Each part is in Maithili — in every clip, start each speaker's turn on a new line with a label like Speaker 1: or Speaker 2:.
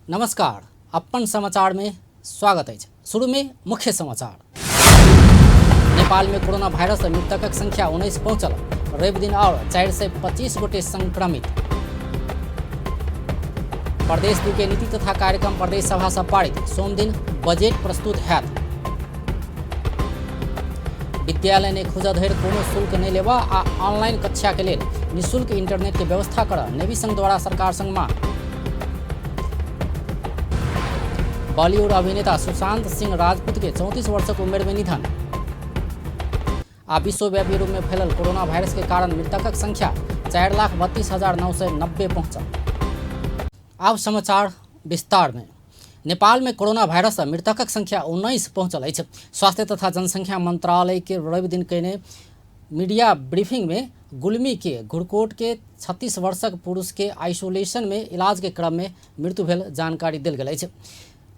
Speaker 1: नमस्कार, अपन समाचार में स्वागत अछि। शुरू में मुख्य समाचार। नेपाल में कोरोना वायरस से मृतकक संख्या 19 पहुंचल। रवि दिन और 425 गोटे संक्रमित। प्रदेश 2 के नीति तथा कार्यक्रम प्रदेश सभा से पारित। सोमदिन बजट प्रस्तुत हैत। विद्यालय ने खुजऽ धरि कोनो शुल्क नहि लेबऽ आ ऑनलाइन कक्षा के लेल निःशुल्क इंटरनेट के व्यवस्था करऽ नेवी संघ द्वारा सरकार संग मांग। बॉलीवुड अभिनेता सुशांत सिंह राजपूत के 34 वर्षक उम्र में निधन। आ विश्वव्यापी रूप में फैलल कोरोना वायरस के कारण मृतकक संख्या 4,32,990 पहुंचल। आब समाचार विस्तार में। नेपाल में कोरोना वायरस सँ मृतकक संख्या 19 पहुंचल अछि। स्वास्थ्य तथा जनसंख्या मंत्रालय के रवि दिन कयने मीडिया ब्रीफिंग में गुल्मी के घुरकोट के 36 वर्षक पुरुष के आइसोलेशन में इलाज के क्रम में मृत्यु भेल जानकारी देल गेल अछि।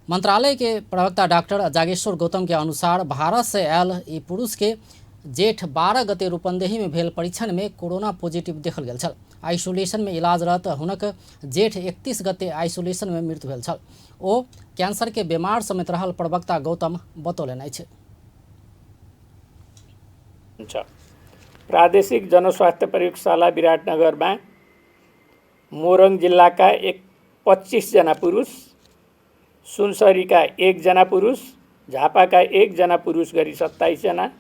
Speaker 1: मंत्रालय के प्रवक्ता डॉक्टर जागेश्वर गौतम के अनुसार भारत से आयल ई पुरुष के जेठ 12 गते रूपन्देही में भेल परीक्षण में कोरोना पॉजिटिव देखल गेल छल। आइसोलेशन में इलाजरत हुनक जेठ 31 गते आइसोलेशन में मृत्यु भेल छल। ओ कैंसर के बीमार समेत रहल प्रवक्ता गौतम बतौलनि अछि।
Speaker 2: प्रादेशिक जनस्वास्थ्य प्रयोगशाला विराटनगरमा मोरङ जिल्लाका 25 जना पुरुष, सुनसरीका 1 जना पुरुष, झापाका 1 जना पुरुष गरी 27 जना,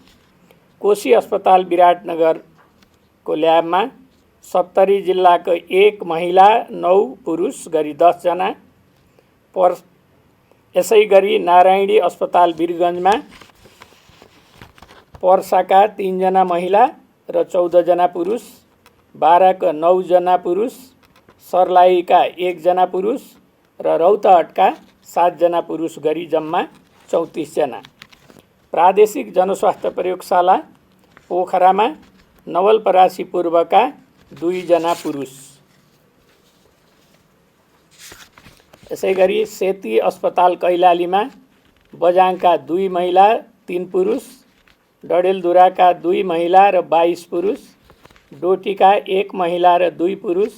Speaker 2: कोशी अस्पताल विराटनगरको ल्याबमा सप्तरी जिल्लाको 1 महिला 9 पुरुष गरी 10 जना, यसै गरी नारायणी अस्पताल वीरगञ्जमा पर्साका 3 जना महिला र 14 जना पुरुष, बाराका 9 जना पुरुष, सर्लाहीका 1 जना पुरुष र रौतहटका 7 जना पुरुष गरी जम्मा 34 जना। प्रादेशिक जनस्वास्थ्य प्रयोगशाला पोखरामा नवलपरासी पूर्वका 2 जना पुरुष। यसै गरी सेती अस्पताल कैलालीमा बझाङका 2 महिला 3 पुरुष, डडेलधुराका 2 महिला र 22 पुरुष, डोटीका 1 महिला र 2 पुरुष,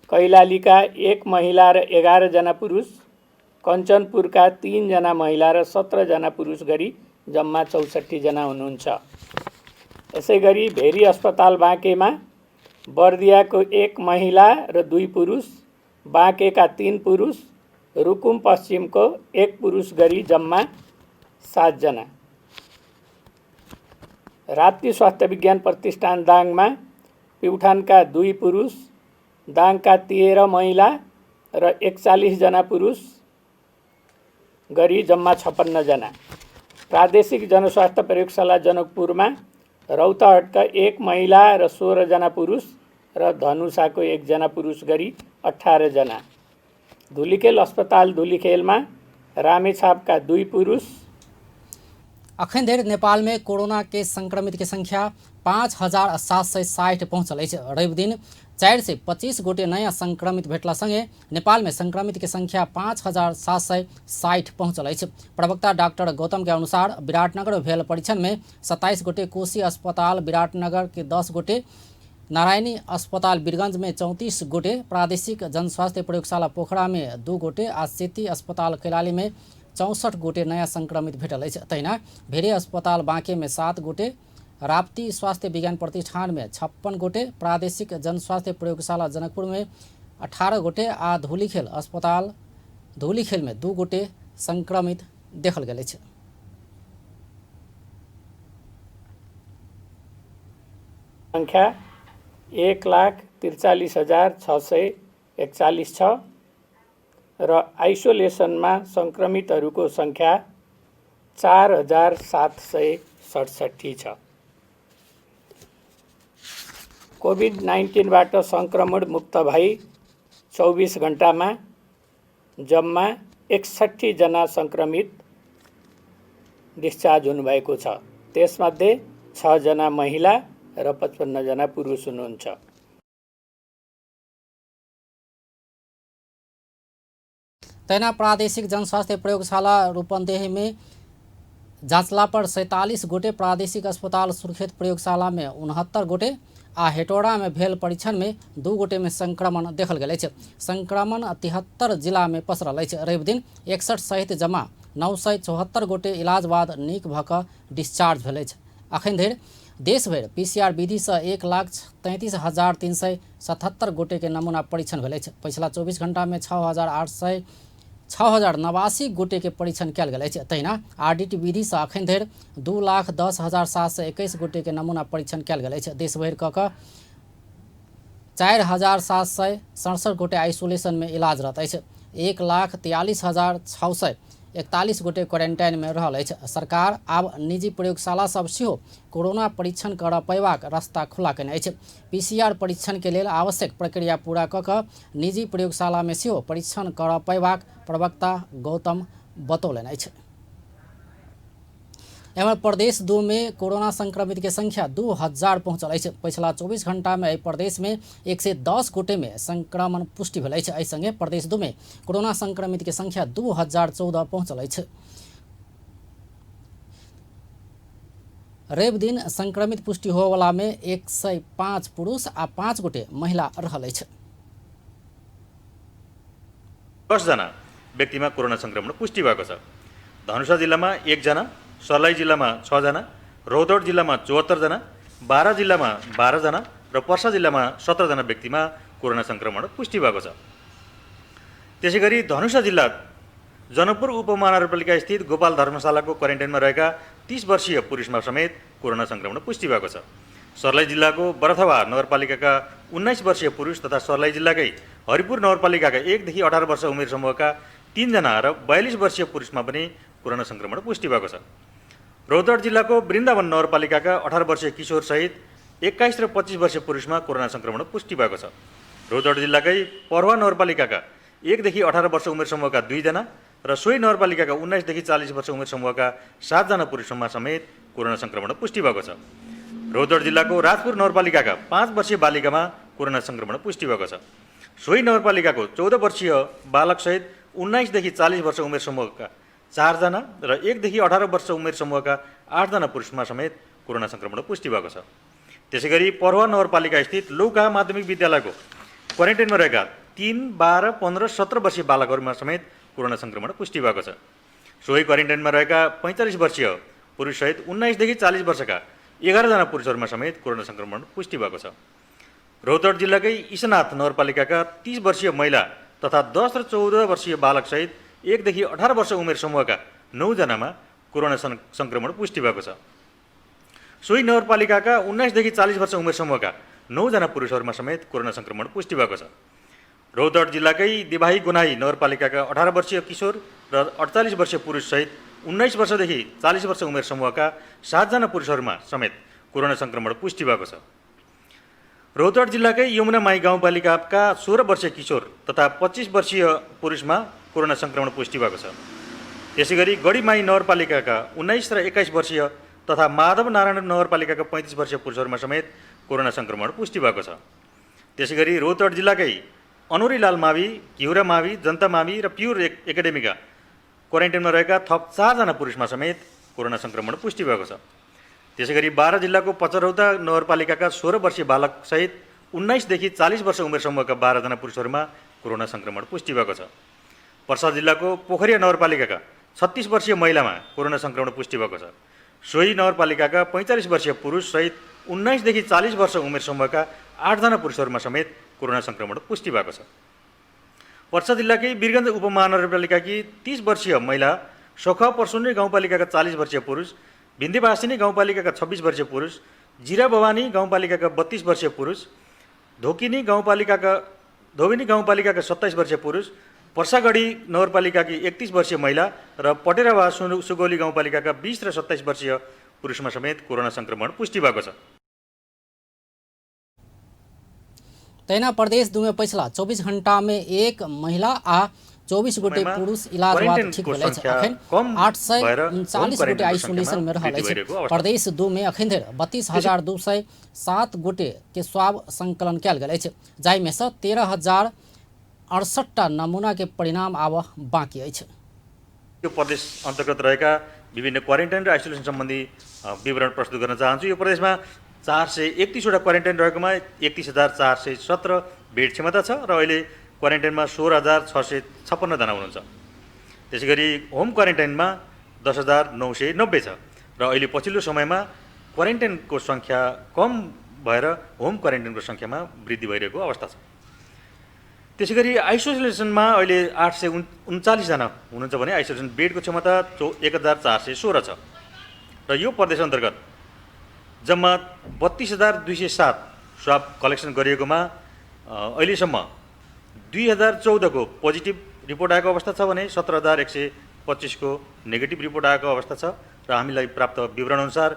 Speaker 2: कैलालीका 1 महिला र 11 जना पुरुष, कञ्चनपुरका 3 जना महिला र 17 जना पुरुष गरी जम्मा 64 जना हुनुहुन्छ। यसै गरी भेरी अस्पताल बाँकेमा बर्दियाको 1 महिला र 2 पुरुष, बाँकेका 3 पुरुष, रुकुम पश्चिमको 1 पुरुष गरी जम्मा 7 जना। राप्ती स्वास्थ्य विज्ञान प्रतिष्ठान दाङमा प्युठानका 2 पुरुष, दाङका 13 महिला र 41 जना पुरुष गरी जम्मा 56 जना। प्रादेशिक जनस्वास्थ्य प्रयोगशाला जनकपुरमा रौतहटका 1 महिला र 16 जना पुरुष र धनुषाको 1 जना पुरुष गरी 18 जना। धुलिखेल अस्पताल धुलिखेलमा रामेछापका 2 पुरुष।
Speaker 1: अखन धरि नेपाल में कोरोना के संक्रमित के संख्या 5,760 पहुंचल अछि। रवि दिन 425 गोटे नया संक्रमित भेटला संगे नेपाल में संक्रमित के संख्या 5,760 पहुंचल अछि। प्रवक्ता डॉक्टर गौतम के अनुसार विराटनगर में भेल परीक्षण में 27 गोटे, कोशी अस्पताल विराटनगर के 10 गोटे, नारायणी अस्पताल वीरगंज में 34 गोटे, प्रादेशिक जनस्वास्थ्य प्रयोगशाला पोखरा में 2 गोटे आ सेती अस्पताल कैलाली में 64 गोटे नया संक्रमित भेटल अछि। तहिना भेरे अस्पताल बाँके में 7 गोटे, राप्ती स्वास्थ्य विज्ञान प्रतिष्ठान में 56 गोटे, प्रादेशिक जनस्वास्थ्य प्रयोगशाला जनकपुर में 18 गोटे आ धूलिखेल अस्पताल धूलिखेल में 2 गोटे संक्रमित देखल गेल अछि।
Speaker 2: संख्या 1,43,641 छ र आइसोलेसनमा संक्रमितहरूको संख्या 4,767 छ। कोभिड नाइन्टिनबाट संक्रमण मुक्त भई 24 घण्टामा जम्मा 61 जना संक्रमित डिस्चार्ज हुनुभएको छ। त्यसमध्ये 6 जना महिला र 55 जना पुरुष हुनुहुन्छ।
Speaker 1: तहिना प्रादेशिक जनस्वास्थ्य प्रयोगशाला रूपन्देही में जाँचला पर 47 गोटे, प्रादेशिक अस्पताल सुर्खेत प्रयोगशाला में 69 गोटे आ हेटौड़ामे भेल परीक्षणमे 2 गोटेमे संक्रमण देखल गेल अछि। संक्रमण 73 जिलामे पसरल अछि। रविदिन 61 सहित जमा 974 गोटे इलाज बाद नीक भऽ कऽ डिस्चार्ज भेल अछि। अखन धरि देशभरि पीसीआर विधिसँ 1,33,377 गोटेके नमूना परीक्षण भेल अछि। पछिला 24 घंटामे 6,089 गोटेके परीक्षण कयल गेल अछि। तहिना आरडीटी विधिसँ अखन धरि 2,10,721 गोटेके नमूना परीक्षण कयल गेल अछि। देशभरि कऽ कऽ 4,767 गोटे आइसोलेशनमे इलाजरत अछि। 1,43,641 गोटे क्वारेंटाइनमे रहल अछि। सरकार आब निजी प्रयोगशाला सब सेहो कोरोना परीक्षण करऽ पयबाक रास्ता खुला कयने अछि। पीसीआर परीक्षण के लेल आवश्यक प्रक्रिया पूरा कऽ कऽ निजी प्रयोगशालामे सेहो परीक्षण करऽ पयबाक प्रवक्ता गौतम बतौलनि अछि। एम्हर प्रदेश 2 में कोरोना संक्रमित के संख्या 2000 पहुंचल अछि। पछिला 24 घंटा में एहि प्रदेश में 110 गोटे में संक्रमण पुष्टि भेल अछि। एहि संगे प्रदेश 2 में कोरोना संक्रमित के संख्या 2014 पहुंचल अछि। रवि दिन संक्रमित पुष्टि होवला में 105 पुरुष आ 5 गोटे महिला रहल अछि।
Speaker 3: 10 जना व्यक्तिमा कोरोना संक्रमण पुष्टि भएको छ। धनुषा जिल्लामा 1 जना, सर्लाही जिल्लामा 6 जना, रौतहट जिल्लामा 74 जना, बारा जिल्लामा 12 जना र पर्सा जिल्लामा 17 जना व्यक्तिमा कोरोना संक्रमण पुष्टि भएको छ। त्यसैगरी धनुषा जिल्ला जनकपुर उपमहानगरपालिका स्थित गोपाल धर्मशालाको क्वारेन्टाइनमा रहेका 30 वर्षीय पुरुषमा समेत कोरोना संक्रमण पुष्टि भएको छ। सर्लाही जिल्लाको बरथवा नगरपालिकाका 19 वर्षीय पुरुष तथा सर्लाही जिल्लाकै हरिपुर नगरपालिकाका 1 देखि 18 वर्ष उमेर समूहका 3 जना र 42 वर्षीय पुरुषमा पनि कोरोना संक्रमण पुष्टि भएको छ। रौतहट जिल्लाको वृन्दावन नगरपालिकाका 18 वर्षीय किशोर सहित 21 र 25 वर्षीय पुरुषमा कोरोना संक्रमण पुष्टि भएको छ। रौतहट जिल्लाकै परवा नगरपालिकाका 1 देखि 18 वर्ष उमेर समूहका 2 जना र सोही नगरपालिकाका 19 देखि 40 वर्ष उमेर समूहका 7 जना पुरुषमा समेत कोरोना संक्रमण पुष्टि भएको छ। रौतहट जिल्लाको राजपुर नगरपालिकाका 5 वर्षीय बालिकामा कोरोना संक्रमण पुष्टि भएको छ। सोही नगरपालिकाको 14 वर्षीय बालकसहित 19 देखि 40 वर्ष उमेर समूहका 4 जना र 1 देखि 18 वर्ष उमेर समूहका 8 जना पुरुषमा समेत कोरोना संक्रमण पुष्टि भएको छ। त्यसैगरी परवा नगरपालिका स्थित लौका माध्यमिक विद्यालयको क्वारेन्टाइनमा रहेका 3, 12, 15, 17 वर्षीय बालकहरूमा समेत कोरोना संक्रमण पुष्टि भएको छ। सोही क्वारेन्टाइनमा रहेका 45 वर्षीय पुरुषसहित 19 देखि 40 वर्षका 11 जना पुरुषहरूमा समेत कोरोना संक्रमण पुष्टि भएको छ। रौतहट जिल्लाकै ईशनाथ नगरपालिकाका 30 वर्षीय महिला तथा 10 र 14 वर्षीय बालकसहित 1 देखि 18 वर्ष उमेर समूहका 9 जनामा कोरोना संक्रमण पुष्टि भएको छ। सोही नगरपालिकाका 19 देखि 40 वर्ष उमेर समूहका 9 जना पुरुषहरूमा समेत कोरोना संक्रमण पुष्टि भएको छ। रौतहट जिल्लाकै देवाही गोनाही नगरपालिकाका 18 वर्षीय किशोर र 48 वर्षीय पुरुषसहित 19 वर्षदेखि 40 वर्ष उमेर समूहका 7 जना पुरुषहरूमा समेत कोरोना संक्रमण पुष्टि भएको छ। रौतहट जिल्लाकै यमुना my गाउँपालिकाका 16 वर्षीय किशोर तथा 25 वर्षीय पुरुषमा कोरोना संक्रमण पुष्टि भएको छ। त्यसैगरी गढीमाई नगरपालिकाका 19 र 21 वर्षीय तथा माधव नारायण नगरपालिकाका 35 वर्षीय पुरुषहरूमा समेत कोरोना संक्रमण पुष्टि भएको छ। त्यसैगरी रौतहट जिल्लाकै अनौरीलाल मावि, घिउरा मावि, जनता मावि र प्युर एकाडेमीका क्वारेन्टाइनमा रहेका थप 4 जना पुरुषमा समेत कोरोना संक्रमण पुष्टि भएको छ। त्यसैगरी 12 जिल्लाको पचरौता नगरपालिकाका 16 वर्षीय बालकसहित 19 देखि 40 वर्ष उमेर समूहका 12 जना पुरुषहरूमा कोरोना संक्रमण पुष्टि भएको छ। पर्सा जिल्लाको पोखरिया नगरपालिकाका 36 वर्षीय महिलामा कोरोना संक्रमण पुष्टि भएको छ। सोही नगरपालिकाका 45 वर्षीय पुरुषसहित 19 देखि 40 वर्ष उमेर समूहका 8 जना पुरुषहरूमा समेत कोरोना संक्रमण पुष्टि भएको छ। पर्सा जिल्लाकै वीरगञ्ज उपमहानगरपालिकाकी 30 वर्षीय महिला, सखुवा पर्सुनी गाउँपालिकाका 40 वर्षीय पुरुष, भिन्देवासिनी गाउँपालिकाका 26 वर्षीय पुरुष, जिरा भवानी गाउँपालिकाका 32 वर्षीय पुरुष, धोकिनी गाउँपालिकाका धोबिनी गाउँपालिकाका 27 वर्षीय पुरुष, पर्सागढी नगरपालिकाकी 31 वर्षीय महिला र पटेरावा सुगौली गाउँपालिकाका 20 र 27 वर्षीय पुरुषमा समेत कोरोना संक्रमण पुष्टि भएको छ।
Speaker 1: तहिना प्रदेश 2 में पछिला 24 घंटा में 1 महिला आ 24 गोटे पुरुष इलाज बाद ठीक भेल अछि। अखन 839 गोटे आइसोलेशन में रहल अछि। प्रदेश 2 में अखन धरि 32,207 गोटे के स्वाब संकलन कयल गेल अछि, जाहि में सँ 13,068 टा नमूना के परिणाम आब बाँकी अछि।
Speaker 3: यो प्रदेश अन्तर्गत रहेका विभिन्न क्वारेन्टाइन र आइसोलेसन सम्बन्धी विवरण प्रस्तुत गर्न चाहन्छु। यो प्रदेशमा 431वटा क्वारेन्टाइन रहेकोमा 31,417 बेड क्षमता छ र अहिले क्वारेन्टाइनमा 16,656 जना हुनुहुन्छ। त्यसै गरी होम क्वारेन्टाइनमा 10,990 छ र अहिले पछिल्लो समयमा क्वारेन्टाइनको सङ्ख्या कम भएर होम क्वारेन्टाइनको सङ्ख्यामा वृद्धि भइरहेको अवस्था छ। त्यसै गरी आइसोलेसनमा अहिले 839 जना हुनुहुन्छ भने आइसोलेसन बेडको क्षमता 1,416 छ र यो प्रदेश अन्तर्गत जम्मा 32,207 स्वाब कलेक्सन गरिएकोमा अहिलेसम्म 2,014को पोजिटिभ रिपोर्ट आएको अवस्था छ भने 17,125को नेगेटिभ रिपोर्ट आएको अवस्था छ र हामीलाई प्राप्त विवरणअनुसार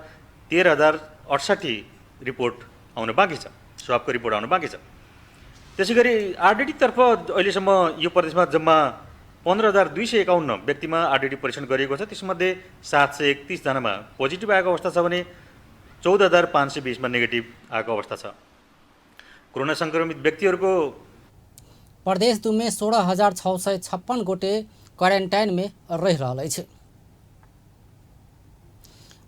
Speaker 3: 13,068 रिपोर्ट आउन बाँकी छ, स्वाबको रिपोर्ट आउन बाँकी छ। त्यसै गरी आरडिटीतर्फ अहिलेसम्म यो प्रदेशमा जम्मा 15,251 व्यक्तिमा आरडिटी परीक्षण गरिएको छ। त्यसमध्ये 731 जनामा पोजिटिभ आएको अवस्था छ भने 14,520मा नेगेटिभ आएको अवस्था छ। कोरोना सङ्क्रमित व्यक्तिहरूको
Speaker 1: प्रदेश 2 में 16,656 गोटे क्वारेंटाइन में रहि रहल अछि।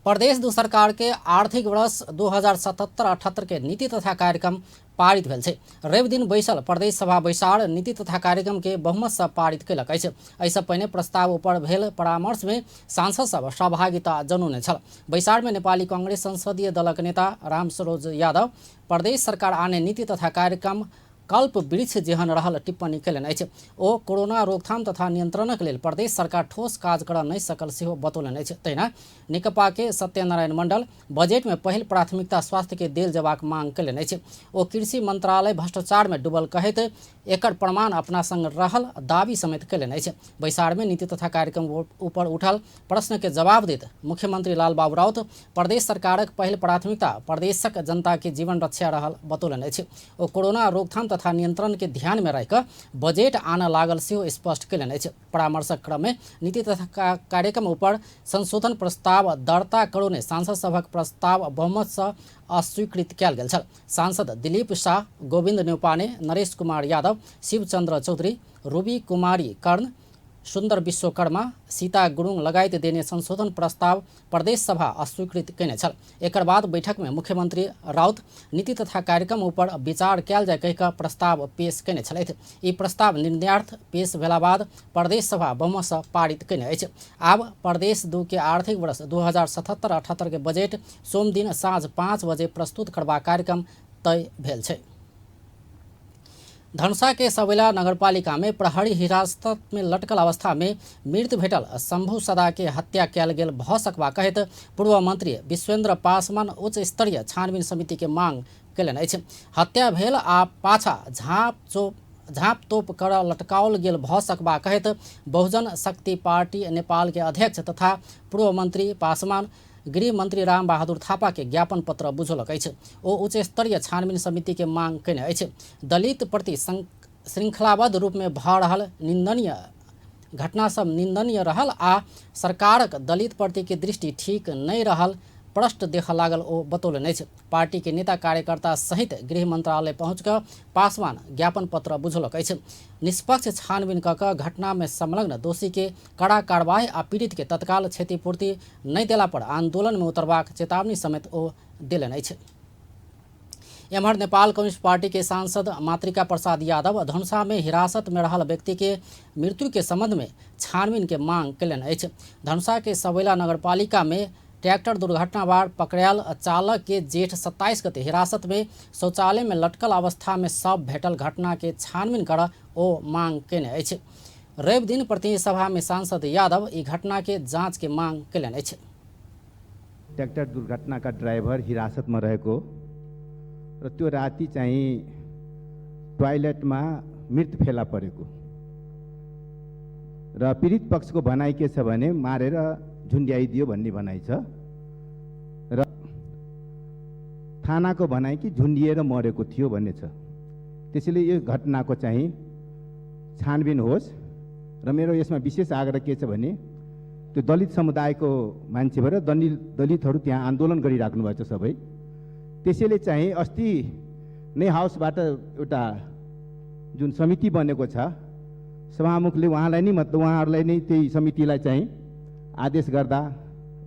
Speaker 1: प्रदेश 2 सरकार के आर्थिक वर्ष 2077-78 के नीति तथा कार्यक्रम पारित भेल छै। रवि दिन बैसल प्रदेश सभा बैसार नीति तथा कार्यक्रम के बहुमत से पारित कयलक अछि। एहिसँ पहिने प्रस्ताव ऊपर भेल परामर्श में सांसद सब सहभागिता जनौने छल। बैसार में नेपाली कांग्रेस संसदीय दलक नेता रामसरोज यादव प्रदेश सरकार आने नीति तथा कार्यक्रम कल्प वृक्ष जेहन रहल टिप्पणी कयलनि अछि। ओ कोरोना रोकथाम तथा नियंत्रणक लेल प्रदेश सरकार ठोस काज करऽ नहि सकल सेहो बतौलनि अछि। तहिना नेकपा के सत्यनारायण मंडल बजट में पहिल प्राथमिकता स्वास्थ्य के देल जेबाक मांग कयलनि अछि। ओ कृषि मंत्रालय भ्रष्टाचार में डूबल कहैत एकर प्रमाण अपना संग रहल दावी समेत कयलनि अछि। बैसार में नीति तथा कार्यक्रम ऊपर उठल प्रश्न के जवाब दैत मुख्यमंत्री लालबाबू राउत प्रदेश सरकारक पहिल प्राथमिकता प्रदेशक जनता के जीवन रक्षा रहल बतौलनि अछि। ओ कोरोना रोकथाम तथा नियंत्रण के ध्यान में राखि बजट आनऽ लागल सेहो स्पष्ट कयलनि अछि। परामर्शक क्रम में नीति तथा कार्यक्रम ऊपर संशोधन प्रस्ताव दर्ता करौने सांसद सभक प्रस्ताव बहुमत से अस्वीकृत कयल गेल छल। सांसद दिलीप शाह, गोविंद न्यौपाने, नरेश कुमार यादव, शिवचंद्र चौधरी, रूबी कुमारी कर्ण, सुंदर विश्वकर्मा, सीता गुरुङ लगायत देने संशोधन प्रस्ताव प्रदेश सभा अस्वीकृत कयने छल। एकर बाद बैठक में मुख्यमंत्री राउत नीति तथा कार्यक्रम ऊपर विचार कयल जाय कहि कऽ प्रस्ताव पेश कयने छलथि। ई प्रस्ताव निर्णयार्थ पेश भेला बाद प्रदेश सभा बहुमत से पारित कयने अछि। आब प्रदेश 2 के आर्थिक वर्ष 2077-78 के बजट सोमदिन साँझ 5 बजे प्रस्तुत करबाक कार्यक्रम तय भेल छै। धनुषा के सबैला नगरपालिका में प्रहरी हिरासत में लटकल अवस्था में मृत भेटल शंभू सदा के हत्या कयल गेल भऽ सकबा कहैत पूर्व मंत्री विश्वेंद्र पासवान उच्च स्तरीय छानबीन समिति के मांग कयलनि अछि। हत्या भेल आ पाछा झाँप तोप कर लटकाओल गेल भऽ सकबा कहैत बहुजन शक्ति पार्टी नेपाल के अध्यक्ष तथा पूर्व मंत्री पासवान गृह मंत्री राम बहादुर थापा के ज्ञापन पत्र बुझौलक अछि। ओ उच्च स्तरीय छानबीन समिति के मांग कयने अछि। दलित प्रति श्रृंखलाबद्ध रूप में भऽ रहल निंदनीय घटना सब निंदनीय रहल आ सरकारक दलित प्रति के दृष्टि ठीक नहि रहल प्रश्न देखऽ लागल ओ बतौलनि अछि। पार्टी के नेता कार्यकर्ता सहित गृह मंत्रालय पहुँच कऽ पासवान ज्ञापन पत्र बुझौलक अछि। निष्पक्ष छानबीन कऽ कऽ घटना में संलग्न दोषी के कड़ा कार्रवाई आ पीड़ित के तत्काल क्षतिपूर्ति नहि देला पर आंदोलन में उतरबाक चेतावनी समेत ओ देलनि अछि। एम्हर नेपाल कम्युनिस्ट पार्टी के सांसद मातृका प्रसाद यादव धनुषा में हिरासत में रहल व्यक्ति के मृत्यु के संबंध में छानबीन के मांग कयलनि अछि। धनुषा के सबैला नगरपालिका में ट्रैक्टर दुर्घटना बाद पकड़ायल चालक के जेठ 27 गते हिरासत में शौचालय में लटकल अवस्था में शव भेटल घटना के छानबीन कर ओ मांग कयने अछि। रवि दिन प्रतिनिधि सभा में सांसद यादव ई घटना के जांच के मांग कयलनि अछि।
Speaker 4: ट्र्याक्टर दुर्घटनाका ड्राइभर हिरासतमा रहेको र त्यो राति चाहिँ टोयलेटमा मृत फेला परेको र पीडित पक्षको भनाइ के छ भने मारेर झुन्ड्याइदियो भन्ने भनाइ छ र थानाको भनाइ कि झुन्डिएर मरेको थियो भन्ने छ। त्यसैले यो घटनाको चाहिँ छानबिन होस् र मेरो यसमा विशेष आग्रह के छ भने त्यो दलित समुदायको मान्छे भएर दलितहरू त्यहाँ आन्दोलन गरिराख्नु भएको छ सबै। त्यसैले चाहिँ अस्ति नै हाउसबाट एउटा जुन समिति बनेको छ सभामुखले उहाँलाई नै मतलब उहाँहरूलाई नै त्यही समितिलाई चाहिँ आदेश गर्दा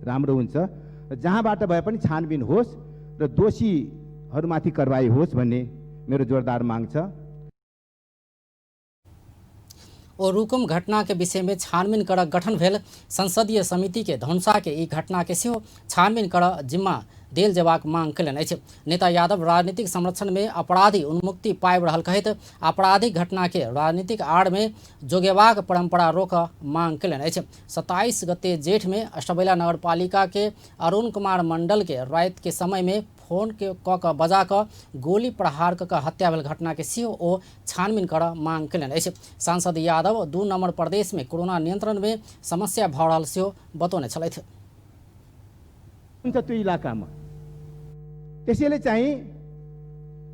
Speaker 4: राम्रो हुन्छ र जहाँबाट भए पनि छानबिन होस् र दोषीहरूमाथि कारवाही होस् भन्ने मेरो जोरदार माग छ।
Speaker 1: ओ रुकुम घटना के विषय में छानबीन कर गठन भेल संसदीय समिति के धनुषा के ई घटना के सेहो छानबीन कर जिम्मा देल जेबाक मांग कयलनि अछि। नेता यादव राजनीतिक संरक्षण में अपराधी उन्मुक्ति पाबि रहल कहैत आपराधिक घटना के राजनीतिक आड़ में जोगेबाक परंपरा रोक मांग कयलनि अछि। 27 गते जेठ में अष्टबैला नगरपालिका के अरुण कुमार मंडल के राति के समय में फोन के क कऽ बजा कऽ गोली प्रहार कऽ कऽ हत्या भेल घटना के सेहो ओ छानबीन करऽ मांग कयलनि अछि। सांसद यादव 2 नंबर प्रदेश में कोरोना नियंत्रण में समस्या भऽ रहल सेहो बतौने छलथि।
Speaker 4: हुन्छ त्यो इलाकामा। त्यसैले चाहिँ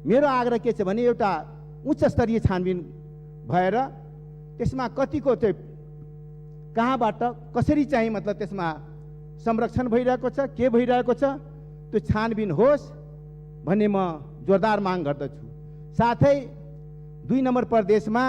Speaker 4: मेरो आग्रह के छ भने एउटा उच्च स्तरीय छानबिन भएर त्यसमा कतिको चाहिँ कहाँबाट कसरी चाहिँ मतलब त्यसमा संरक्षण भइरहेको छ, के भइरहेको छ, त्यो छानबिन होस् भन्ने म जोरदार माग गर्दछु। साथै 2 नम्बर प्रदेशमा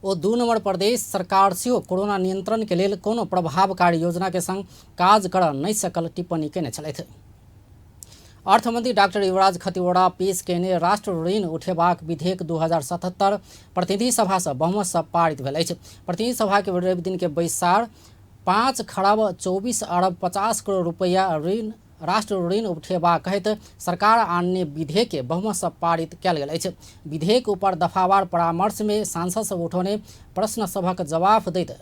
Speaker 1: ओ 2 नंबर प्रदेश सरकार सेहो कोरोना नियंत्रण के लेल कोनो प्रभावकारी योजना के संग काज कर नहि सकल टिप्पणी केने छलथि। अर्थमंत्री डाक्टर युवराज खतिवड़ा पेश केने राष्ट्र ऋण उठेबाक विधेयक 2077 प्रतिनिधि सभा से बहुमत से पारित भेल अछि। प्रतिनिधि सभा के रवि दिन के बैसार 5 खरब 24 अरब 50 करोड़ रुपैया ऋण राष्ट्र ऋण उठेबाक कहैत सरकार आनने विधेयक के बहुमत से पारित कयल गेल अछि। विधेयक ऊपर दफावार परामर्श में सांसद सब उठौने प्रश्न सभक जवाफ दैत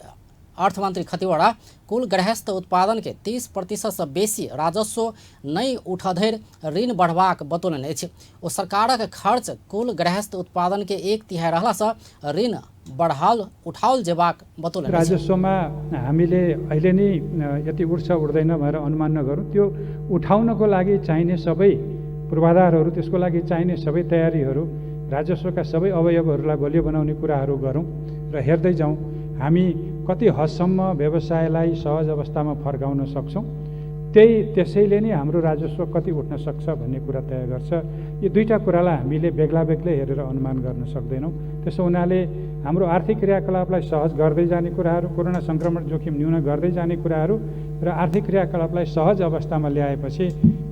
Speaker 1: अर्थमंत्री खतिवड़ा कुल गृहस्थ उत्पादन के 30% से बेसी राजस्व नहि उठधरि ऋण बढ़बाक बतौलनि अछि। ओ सरकारक खर्च कुल गृहस्थ उत्पादन के 1/3 रहला से ऋण बढ़ाल उठाओल जेबाक बतौलनि।
Speaker 5: राजस्वमा हामीले अहिले नै यति उठ्छ उठ्दैन भनेर अनुमान नगरौँ। त्यो उठाउनको लागि चाहिने सबै पूर्वाधारहरू, त्यसको लागि चाहिने सबै तयारीहरू, राजस्वका सबै अवयवहरूलाई बलियो बनाउने कुराहरू गरौँ र हेर्दै जाउँ हामी कति हदसम्म व्यवसायलाई सहज अवस्थामा फर्काउन सक्छौँ। त्यसैले नै हाम्रो राजस्व कति उठ्न सक्छ भन्ने कुरा तय गर्छ। यी दुईटा कुरालाई हामीले बेग्ला बेग्लै हेरेर अनुमान गर्न सक्दैनौँ। त्यसो हुनाले हाम्रो आर्थिक क्रियाकलापलाई सहज गर्दै जाने कुराहरू, कोरोना सङ्क्रमण जोखिम न्यून गर्दै जाने कुराहरू र आर्थिक क्रियाकलापलाई सहज अवस्थामा ल्याएपछि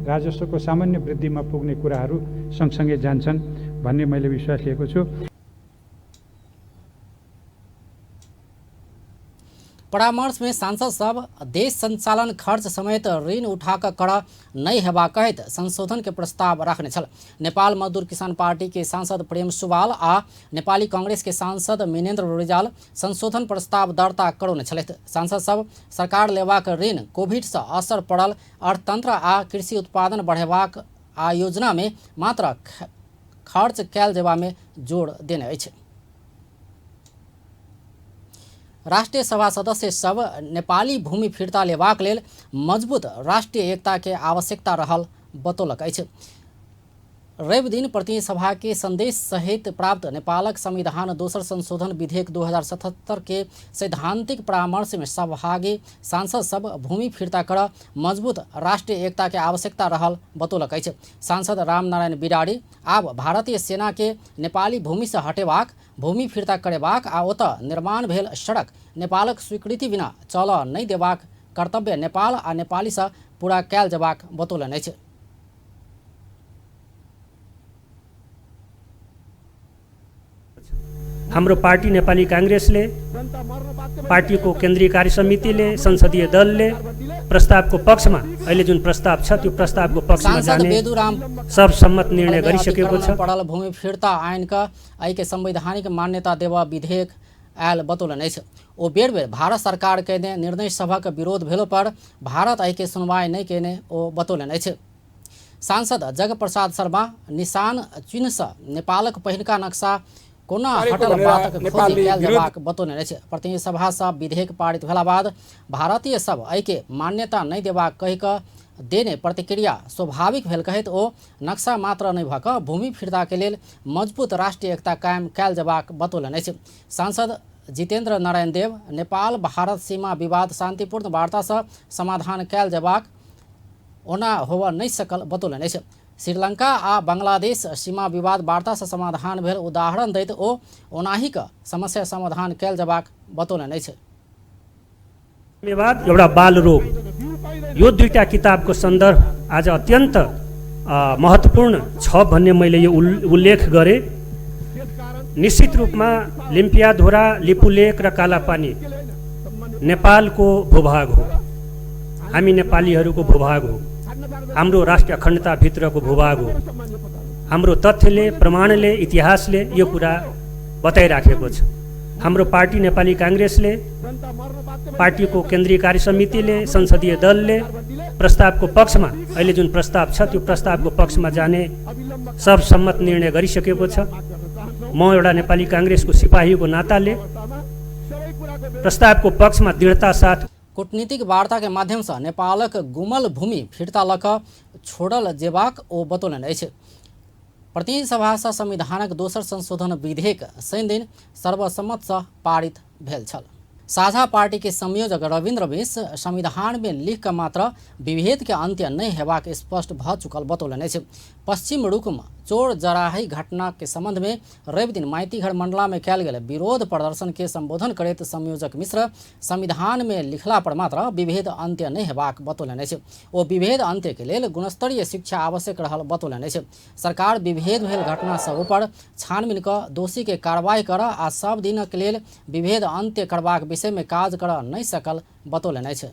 Speaker 5: राजस्वको सामान्य वृद्धिमा पुग्ने कुराहरू सँगसँगै जान्छन् भन्ने मैले विश्वास लिएको छु।
Speaker 1: परामर्श में सांसद सब देश संचालन खर्च समेत ऋण उठाकर कर नहीं हेबा कहैत संशोधन के प्रस्ताव रखने छल। नेपाल मजदूर किसान पार्टी के सांसद प्रेम सुवाल आ नेपाली कांग्रेस के सांसद मिनेन्द्र रिजाल संशोधन प्रस्ताव दर्ता करौने छलथि। सांसद सब सरकार लेबाक ऋण कोविड से असर पड़ल अर्थतंत्र आ कृषि उत्पादन बढ़ेबाक आ योजना में मात्र खर्च कयल जेबा में जोर देने अछि। राष्ट्रिय सभा सदस्य सब नेपाली भूमि फिर्ता लेबाक लेल मजबूत राष्ट्रिय एकता के आवश्यकता रहल बतौलक अछि। रवि दिन प्रतिनिधि सभा के संदेश सहित प्राप्त नेपालक संविधान दोसर संशोधन विधेयक 2077 के सैद्धांतिक परामर्श में सहभागी सांसद सब भूमि फिर्ता कर मजबूत राष्ट्रिय एकता के आवश्यकता रहल बतौलक अछि। सांसद रामनारायण बिराड़ी आब भारतीय सेना के नेपाली भूमि से हटेबाक, भूमि फिर्ता करेबाक आ ओतऽ निर्माण भेल सड़क नेपालक स्वीकृति बिना चलऽ नहि देबाक कर्तव्य नेपाल आ नेपाली से पूरा कयल जेबाक बतौलनि अछि।
Speaker 6: हाम्रो पार्टी नेपाली काङ्ग्रेसले, पार्टीको केन्द्रीय कार्य समितिले, संसदीय दलले प्रस्तावको पक्षमा, अहिले जुन प्रस्ताव छ त्यो प्रस्तावको पक्षमा जाने सर्वसम्मत निर्णय गरिसकेको छ।
Speaker 1: पड़ल भूमि फिर्ता आइन का एहिके संवैधानिक मान्यता देवा विधेयक आयल बतौलनि अछि। ओ बेर बेर भारत सरकार केने निर्णय सभक विरोध भेलो पर भारत एहिके सुनवाई नहि केने ओ बतौलनि अछि। सांसद जगप्रसाद शर्मा निशान चिन्हसँ नेपालक पहिलका नक्शा कोना हटल बातक खोजी कयल जेबाक बतौने अछि। प्रतिनिधि सभा सँ विधेयक पारित भेला बाद भारतीय सब एहिके मान्यता नहि देबाक कहि कऽ देने प्रतिक्रिया स्वाभाविक भेल कहैत ओ नक्शा मात्र नहि भऽ कऽ भूमि फिर्ताके लेल मजबूत राष्ट्रिय एकता कायम कयल जेबाक बतौलनि अछि। सांसद जितेन्द्र नारायण देव नेपाल भारत सीमा विवाद शान्तिपूर्ण वार्तासँ समाधान कयल जेबाक ओना होबऽ नहि सकल बतौलनि अछि। श्रीलंका आ बांग्लादेश सीमा विवाद वार्ता से समाधान भेल उदाहरण दैत ओ ओनाहीक समस्या समाधान कयल जेबाक बतौलनि अछि।
Speaker 6: धन्यवाद। एउटा बालरोग, यो दुईटा किताबको सन्दर्भ आज अत्यन्त महत्त्वपूर्ण छ भन्ने मैले यो उल्लेख गरेँ। निश्चित रूपमा लिम्पियाधुरा, लिपुलेख र कालापानी नेपालको भूभाग हो, हामी नेपालीहरूको भूभाग हो, हाम्रो राष्ट्रिय अखण्डताभित्रको भूभाग हो। हाम्रो तथ्यले, प्रमाणले, इतिहासले यो कुरा बताइराखेको छ। हाम्रो पार्टी नेपाली काङ्ग्रेसले, पार्टीको केन्द्रीय कार्य समितिले, संसदीय दलले प्रस्तावको पक्षमा, अहिले जुन प्रस्ताव छ त्यो प्रस्तावको पक्षमा जाने सर्वसम्मत निर्णय गरिसकेको छ। म एउटा नेपाली काङ्ग्रेसको सिपाहीको नाताले प्रस्तावको पक्षमा दृढता साथ
Speaker 1: कूटनीतिक वार्ता के माध्यम से नेपालक गुमल भूमि फिर्ता लऽ कऽ छोड़ल जेबाक ओ बतौलनि अछि। प्रतिनिधि सभा सँ संविधानक दोसर संशोधन विधेयक शनिदिन सर्वसम्मत सँ पारित भेल छल। साझा पार्टी के संयोजक रविन्द्र मिश्र संविधान में लिख कऽ मात्र विभेद के अंत्य नहि हेबाक स्पष्ट भऽ चुकल बतौलनि अछि। पश्चिम रुकम चोर जराही घटना के संबंध में रविदिन माइतीघर मंडला में कयल गेल विरोध प्रदर्शन के संबोधन करैत संयोजक मिश्र संविधान में लिखला पर मात्र विभेद अंत्य नहि हेबाक बतौलनि अछि। ओ विभेद अंत्य के लेल गुणस्तरीय शिक्षा आवश्यक रहल बतौलनि अछि। सरकार विभेद भेल घटना सब पर छानबीन कऽ दोषी के कार्रवाई करऽ आ सब दिनक लेल विभेद अंत्य करबाक विषय में काज करऽ नहि सकल बतौलनि अछि।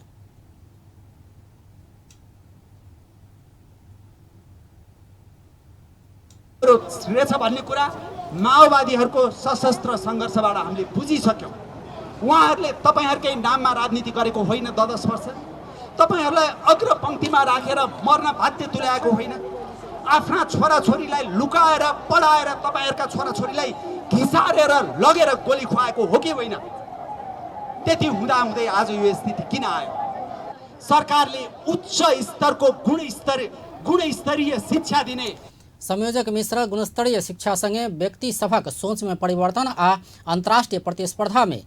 Speaker 7: रहेछ भन्ने कुरा माओवादीहरूको सशस्त्र सङ्घर्षबाट हामीले बुझिसक्यौँ। उहाँहरूले तपाईँहरूकै नाममा राजनीति गरेको होइन। 10 वर्ष तपाईँहरूलाई अग्रपङ्क्तिमा राखेर मर्न बाध्य तुल्याएको होइन। आफ्ना छोराछोरीलाई लुकाएर पढाएर तपाईँहरूका छोराछोरीलाई घिसारेर लगेर गोली खुवाएको हो कि होइन? त्यति हुँदाहुँदै आज यो स्थिति किन आयो? सरकारले उच्च स्तरको गुणस्तरीय शिक्षा दिने।
Speaker 1: संयोजक मिश्र गुणस्तरीय शिक्षा संगे व्यक्ति सभक सोच में परिवर्तन आ अंतर्राष्ट्रीय प्रतिस्पर्धा में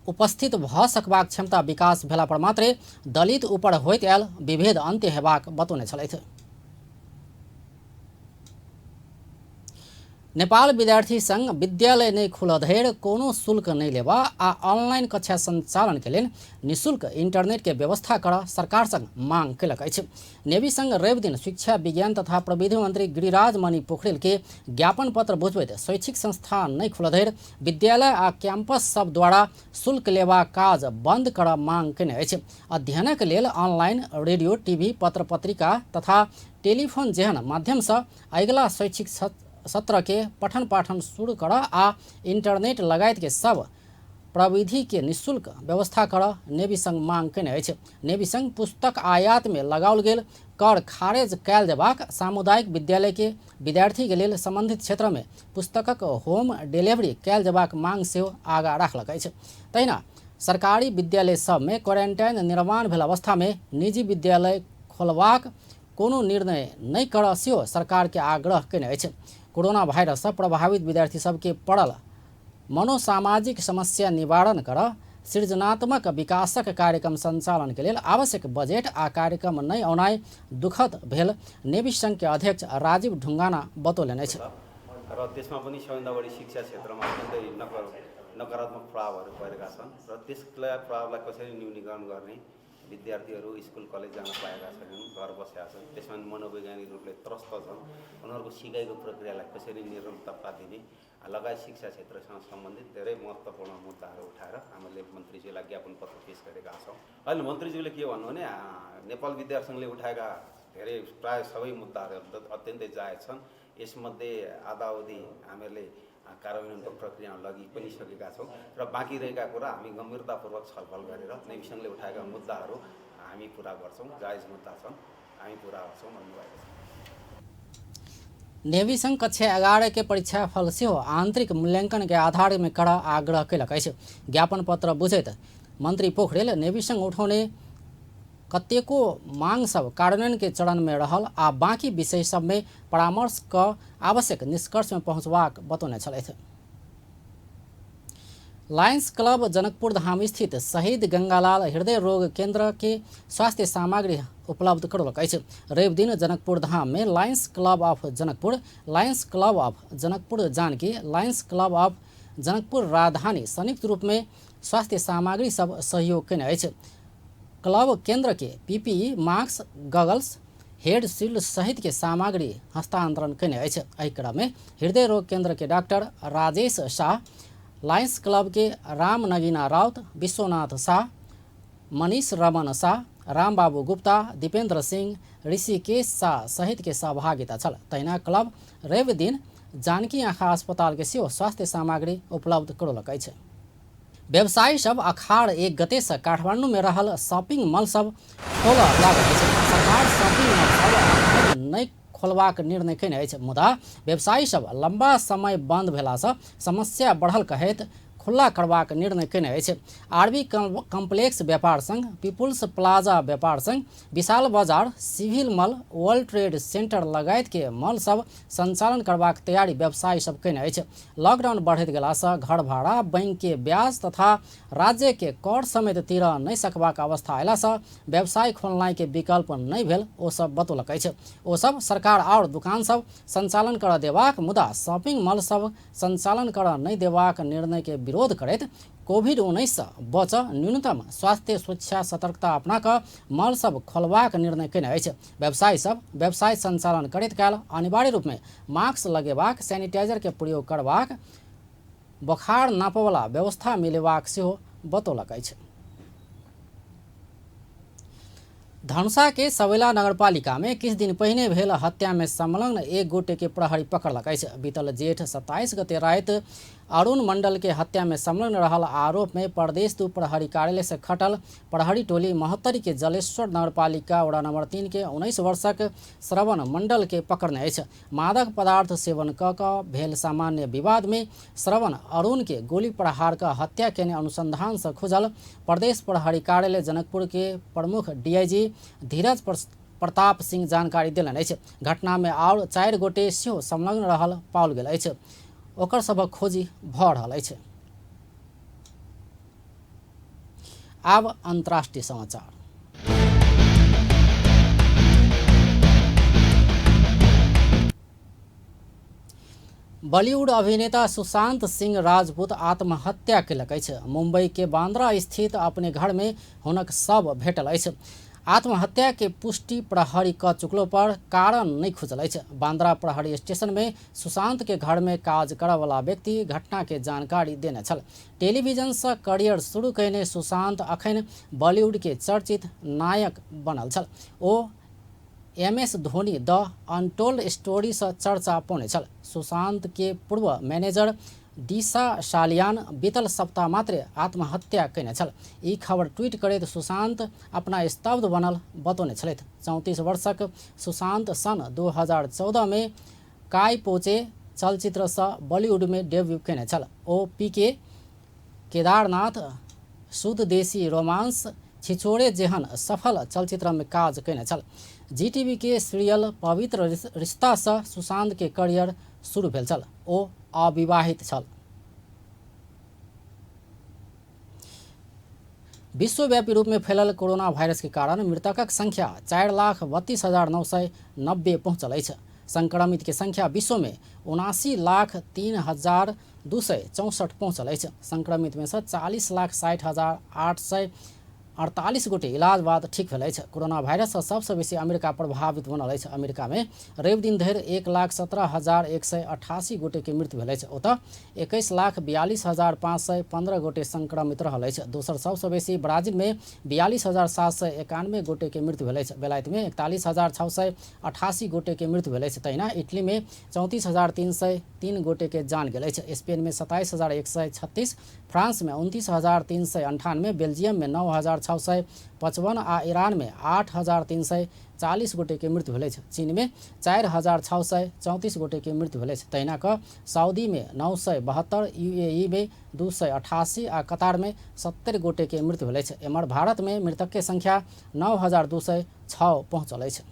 Speaker 1: उपस्थित भऽ सकबाक क्षमता विकास भेला पर मात्रे दलित ऊपर होइत आयल विभेद अंत्य हेबाक बतौने छलथि। नेपाल विद्यार्थी संघ विद्यालय नहि खुलऽ धरि कोनो शुल्क नहि लेबऽ आ ऑनलाइन कक्षा संचालन के लेल निःशुल्क इंटरनेट के व्यवस्था करऽ सरकार संग मांग केलक अछि। नेवी संघ रविदिन शिक्षा विज्ञान तथा प्रविधि मंत्री गिरिराज मणि पोखरेल के ज्ञापन पत्र बुझबैत शैक्षिक संस्था नहि खुलऽ धरि विद्यालय आ कैंपस सब द्वारा शुल्क लेबाक काज बंद करऽ मांग केने अछि। अध्ययनक लेल ऑनलाइन रेडियो, टीवी, पत्र पत्रिका तथा टेलीफोन जेहन माध्यम सँ अगिला शैक्षिक सत्र के पठन पाठन शुरू कर आ इंटरनेट लगायत के सब प्रविधि के निःशुल्क व्यवस्था कर नेवी संघ मांग केने अछि। नेवी संघ पुस्तक आयात में लगाओल गेल कर खारेज कयल जेबाक, सामुदायिक विद्यालय के विद्यार्थी के लेल संबंधित क्षेत्र में पुस्तकक होम डिलीवरी कयल जेबाक मांग सेहो आगा राखलक अछि। तहिना सरकारी विद्यालय सब में क्वारेंटाइन निर्माण भेल अवस्था में निजी विद्यालय खोलबाक कोनो निर्णय नहि करऽ सेहो सरकार के आग्रह केने अछि। कोरोना वायरस सँ प्रभावित विद्यार्थी सबके पड़ल मनोसामाजिक समस्या निवारण करऽ, सृजनात्मक विकासक कार्यक्रम संचालन के लेल आवश्यक बजेट आ कार्यक्रम नहि औनाइ दुखद भेल नेवी संघ के अध्यक्ष राजीव ढुंगाना बतौलनि अछि।
Speaker 8: र त्यसमा पनि सबैभन्दा बढी शिक्षा क्षेत्रमा अत्यन्तै नकारात्मक प्रभावहरू परेका छन् र त्यसलाई प्रभावलाई कसरी न्यूनीकरण गर्ने, विद्यार्थीहरू स्कुल कलेज जान पाएका छैनन्, घर बसेका छन्, त्यसमा मनोवैज्ञानिक रूपले त्रस्त छन्, उनीहरूको सिकाइको प्रक्रियालाई कसरी निरन्तरता दिने लगायत शिक्षा क्षेत्रसँग सम्बन्धित धेरै महत्त्वपूर्ण मुद्दाहरू उठाएर हामीले मन्त्रीज्यूलाई ज्ञापन पत्र पेस गरेका छौँ। अहिले मन्त्रीज्यूले के भन्नु भने नेपाल विद्यार्थी सङ्घले उठाएका धेरै प्रायः सबै मुद्दाहरू अत्यन्तै जायज छन्। यसमध्ये आधाअवधि हामीहरूले कार्यान्वयनको प्रक्रियामा लगी पनि सकेका छौँ र बाँकी रहेका कुरा हामी गम्भीरतापूर्वक छलफल गरेर नेवी सङ्घले उठाएका मुद्दाहरू हामी पुरा गर्छौँ, जायज मुद्दा छन्, हामी पुरा गर्छौँ भन्नुभएको छ।
Speaker 1: नेवी संघ कक्षा 11 के परीक्षाफल सेहो आंतरिक मूल्यांकन के आधार में कड़ा आग्रह केलक अछि। ज्ञापन पत्र बुझैत मंत्री पोखरेल नेवी संघ उठौने कतेको मांग सब कार्यान्वयन के चरण में रहल आ बाकी विषय सब में परामर्श क आवश्यक निष्कर्ष में पहुंचबाक बतौने छलथि। लायंस क्लब जनकपुर धाम स्थित शहीद गंगालाल हृदय रोग केंद्र के स्वास्थ्य सामग्री उपलब्ध करौलक अछि। रवि दिन जनकपुर धाम में Lions Club of Janakpur, Lions Club of Janakpur Janaki, Lions Club of Janakpur Rajdhani संयुक्त रूप में स्वास्थ्य सामग्री सब सहयोग केने अछि। क्लब केंद्र के PPE, mask, goggles, head shield सहित के सामग्री हस्तांतरण केने अछि। एहि क्रम में हृदय रोग केंद्र के doctor Rajesh Shah, Lions club के राम नगीना राउत, विश्वनाथ शाह, मनीष रमन शाह, रामबाबू गुप्ता, दीपेंद्र सिंह, ऋषिकेश शाह सहित के सहभागिता छल। तहिना क्लब रवि दिन जानकी आँखा अस्पताल के सेहो स्वास्थ्य सामग्री उपलब्ध करौलक अछि। व्यवसायी सब अखाड़ 1 गते से काठमांडू में रहल शॉपिंग मॉल सब खोलऽ लागल अछि। सरकार शॉपिंग मॉल सब अखन नहि खोलबाक निर्णय केने अछि, मुदा व्यवसायी सब लंबा समय बंद भेला से समस्या बढ़ल कहैत खुला करबाक निर्णय केने अछि। आरबी कम्प्लेक्स व्यापार संघ, पीपुल्स प्लाजा व्यापार संघ, विशाल बाजार, civil mall, world trade centre लगायत के मॉल सब संचालन करबाक तैयारी व्यवसायी सब केने अछि। लॉकडाउन बढ़ैत गेला से घर भाड़ा, बैंक के ब्याज तथा राज्य के कर समेत तीरऽ नहि सकबाक अवस्था अयला से व्यवसाय खोलनाइ के विकल्प नहि भेल ओ सब बतौलक अछि। ओ सब सरकार और दुकान सब संचालन करऽ देबाक मुदा शॉपिंग मॉल सब संचालन करऽ नहि देबाक निर्णय के विरोध करैत कोविड-19 से बचऽ न्यूनतम स्वास्थ्य सुरक्षा सतर्कता अपना कऽ मॉल सब खोलबाक निर्णय केने अछि। व्यवसायी सब व्यवसाय संचालन करैत काल अनिवार्य रूप में मास्क लगेबाक, सैनिटाइजर के प्रयोग करबाक, बोखार नापयवला व्यवस्था मिलेबाक सेहो बतौलक अछि। धनुषा के सबैला नगरपालिका में किछु दिन पहिने भेल हत्या में संलग्न एक गोटे के प्रहरी पकड़लक अछि। बीतल जेठ 27 गते राति अरुण मंडल के हत्या में संलग्न रहल आरोप में प्रदेश 2 प्रहरी कार्यालय से खटल प्रहरी टोली महोत्तरी के जलेश्वर नगरपालिका वडा नंबर 3 के 19 वर्षक श्रवण मंडल के पकड़ने अछि। मादक पदार्थ सेवन क भेल सामान्य विवाद में श्रवण अरुण के गोली प्रहार क हत्या केने अनुसंधान से खुजल प्रदेश प्रहरी कार्यालय जनकपुर के प्रमुख डीआईजी धीरज प्रताप सिंह जानकारी देलनि अछि। घटना में और 4 गोटे सेहो संलग्न रहल पाओल गेल अछि। ओकर सभक खोजी भऽ रहल अछि। आब अंतर्राष्ट्रीय समाचार। बॉलीवुड अभिनेता सुशांत सिंह राजपूत आत्महत्या केलक अछि। मुंबई के बांद्रा स्थित अपने घर में हुनक शव भेटल अछि। आत्महत्या के पुष्टि प्रहरी क चुकलो पर कारण नहीं खुजल अछि। बांद्रा प्रहरी स्टेशन में सुशांत के घर में काज करऽवला व्यक्ति घटना के जानकारी देने छल। टेलीविजन से करियर शुरू कयने सुशांत अखन बॉलीवुड के चर्चित नायक बनल छल। ओ MS Dhoni the untold story से चर्चा पौने छल। सुशांत के पूर्व मैनेजर दिशा सालियान बीतल सप्ताह मात्र आत्महत्या कयने छल। ई खबर ट्वीट करैत सुशांत अपना स्तब्ध बनल बतौने छलथि। 34 वर्षक सुशांत सन 2014 में काय पोचे चलचित्र से बॉलीवुड में डेब्यू कयने छल। ओ पीके, केदारनाथ, शुद्ध देसी रोमांस, छिछोरे जेहन सफल चलचित्र में काज कयने छल। जीटीवी के सीरियल पवित्र रिश्ता से सुशांत के करियर शुरू भेल छल। ओ अविवाहित छल। विश्वव्यापी रूप में फैलल कोरोना वायरस के कारण मृतकक संख्या 4,32,990 पहुंचल अछि। संक्रमित के संख्या विश्व में 79,03,264 पहुंचल अछि। संक्रमित में से 40,60,848 गोटे इलाज बाद ठीक भेल अछि। कोरोना वायरस से सबसे बेसी अमेरिका प्रभावित बनल अछि। अमेरिका में रवि दिन धरि 1,17,188 गोटे के मृत्यु भेल अछि। ओतऽ 21,42,515 गोटे संक्रमित रहल अछि। दोसर सबसे बेसी ब्राजील में 42,791 गोटे के मृत्यु भेल अछि। बेलायत में 41,688 गोटे के मृत्यु भेल अछि। तहिना इटली में 34,303 गोटे के जान गेल अछि। स्पेन में 27,136, फ्रांस में 29,398, बेल्जियम में 9,655 आ ईरान में 8,340 गोटे के मृत्यु भेल अछि। चीन में 4,634 गोटे के मृत्यु भेल अछि। तहिना कऽ सऊदी में 972, यूएई में 288 आ कतार में 70 गोटे के मृत्यु भेल अछि। एम्हर भारत में मृतक के संख्या 9,206 पहुंचल अछि।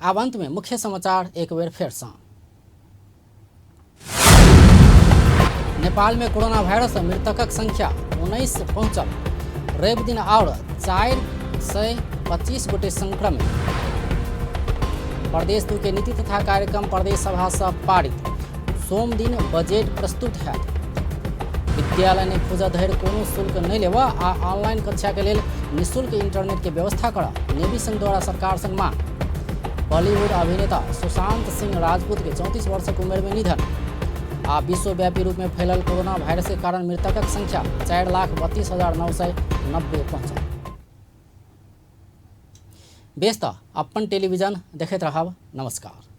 Speaker 1: आब अंत में मुख्य समाचार एक बेर फेर सँ। नेपाल में कोरोना वायरस मृतकक संख्या 19 पहुंचल। रवि दिन आओर 425 गोटे संक्रमित। प्रदेश 2 के नीति तथा कार्यक्रम प्रदेश सभा से पारित। सोम दिन बजट प्रस्तुत है। विद्यालय ने खुजऽ धरि कोनो शुल्क नहि लेबऽ आ ऑनलाइन कक्षा के लेल निःशुल्क इंटरनेट के व्यवस्था करऽ, नेवी संघ द्वारा सरकार संग मांग। बॉलीवुड अभिनेता सुशांत सिंह राजपूत के 34 वर्षक उम्र में निधन। आ विश्वव्यापी रूप में फैलल कोरोना वायरस के कारण मृतकक संख्या 4,32,990 पहुँचल। बेस तऽ अपन टेलीविजन देखैत रहब। नमस्कार।